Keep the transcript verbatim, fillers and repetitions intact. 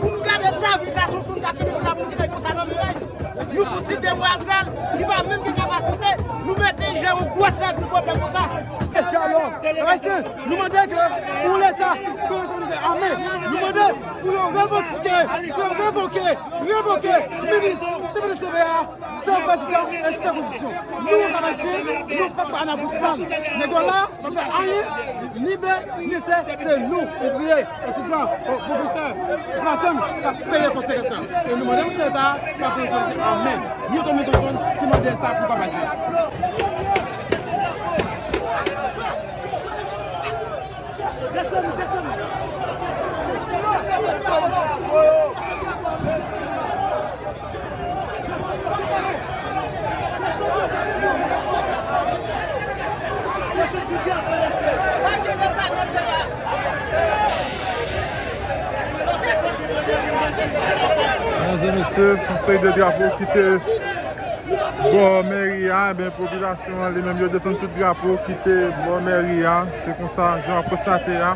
Pou nou gade ta vi sa sou fanm k ap vini pou n ap moute konsa nan miray. Nou pou ti demwazèl ki pa menm gen kapasite, nou mete jè yon gwosè vin pwoblèm konsa. Ayisyen, nou mande ke pou Leta pran responsablite ame. Nou mande pou yo revandike, pou yo revoke, revoke minis, depite de S T V a, san pèdi tan, e fè konstitisyon. Nou, Kap Ayisyen, nou p ap anabouti nan. Nèg yo la, pa fè anyen, ni B, ni C, se nou, ouvriye, etidyan, o, pwofesè, machann, k ap peye konsekans lan. E nou mande pou Leta, pa pran responsablite ame. Milton, Milton John, ki mande sa pou pa pase. Medam e mesye, yon seri de drapo ki te bò mèri a, ebyen, popilasyon an, li menm, yo desann tout drapo ki te bò mèri a. Se konsa, jan w ap konstate a.